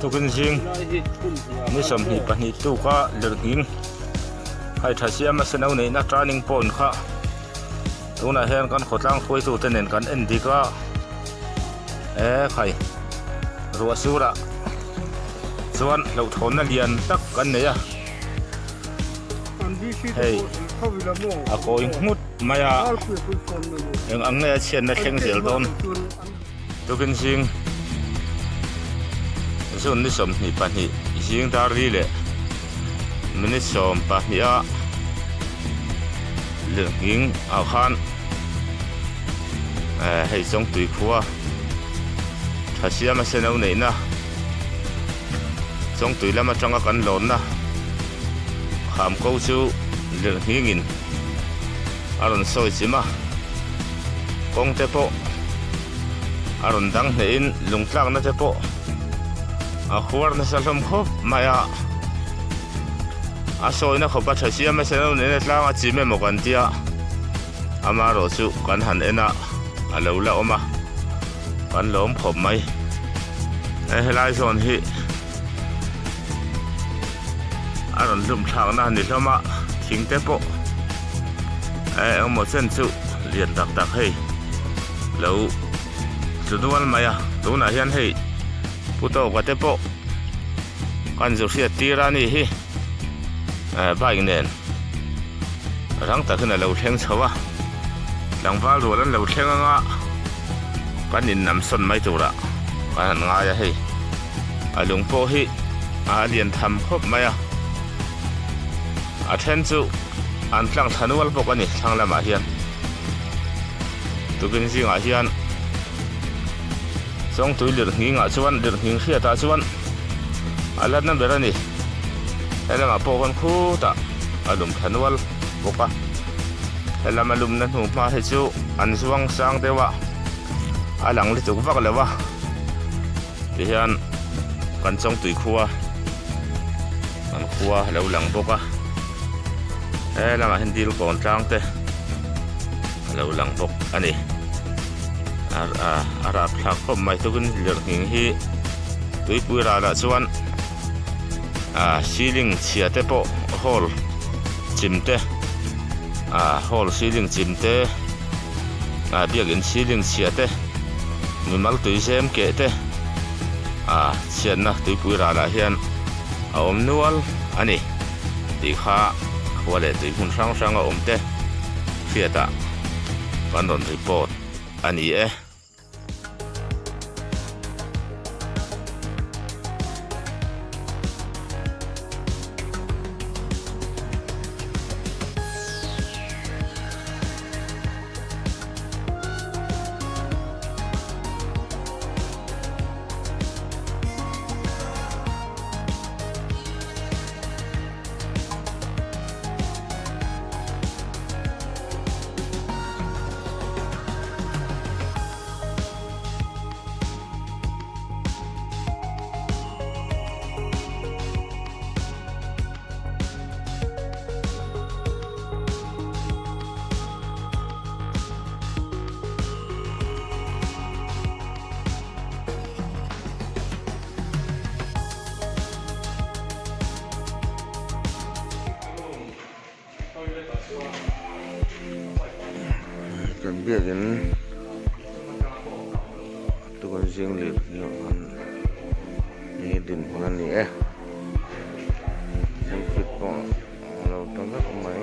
Tukin zing ni 22 tuka lirnghing hai tha siam a seno neihna turning point kha tunah hian kan khawtlang hruaitute nen kan en dik a e khai ruah surah chuan hlauhthawnna lian tak kan nei a hei a kawi nghut mai a eng ang nge a chhiatna thleng zel dawn. Tukin zing June ni 22 zing dar li leh minute 12 a lirnghing ah khan eh hei Chawngtui khua tha siam a seno neihna Chawngtui lam atanga kan lawnna kham ko chu lirnghing in a rawn sawi chim a kawng te pawh a rawn dang hneh in lung tlakna te pawh a khuar nasa hlawm khawp mai a a sawina khawp a tha siam a sen nena tlang a chim emaw kan tia amaherawh chu kan han en a a lo la awm a kan lawm khawp mai he helai zawn hi a rawn hlum thlakna a ni hlawm a thing te pawh eh engemaw chen chu lian tak tak hei lo tlu nual mai a tunah hian hei pu tawka te pawh kan zu hriat tir a ni hi eh bike nen rang takin a lo thleng chho a tlangval rual an lo thleng anga kan innam sawn mai turah kan han ngai a hei. A lung pawh hi a lian tham khawp mai a, a then chu an tlang thla nual bawk a ni thlang lamah hian. Tukin zingah hian Chawngtui lirnghingah chuan lirnghing hriatah chuan a hlatna ber a ni. He lamah pawh khawn khutah a lum thla nual bawk a, he lama lumna hnu hma hi chu an zuang sang deuh a, a lang lutuk vak lo a. Tihian kan Chawngtui khua kan khua a lo lang bawk a he lamah hian dil kawn tlang te a lo lang bawk a ni a rapthlak khawp mai tukin lirnghing hi tuipui ralah chuan ah ceiling chhia te pawh hall chim te ah hall ceiling chim te ah biakin ceiling chhia te mimal tui zem keh te ah chhiatna tuipui ralah hian a awm nual a ni tih kha khua leh tui hmun hrang hrang a awm te hriatah kan rawn report a ni e. Kan biakin tukin zing leh hian ni dinhmun a ni e pulpit pawh a lo ta vek mai.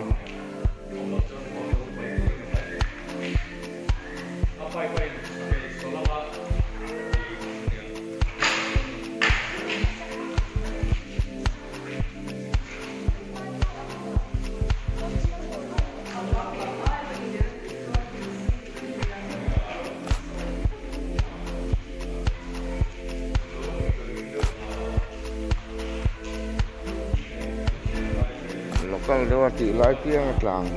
Local deuh a tih lai piang a tlang.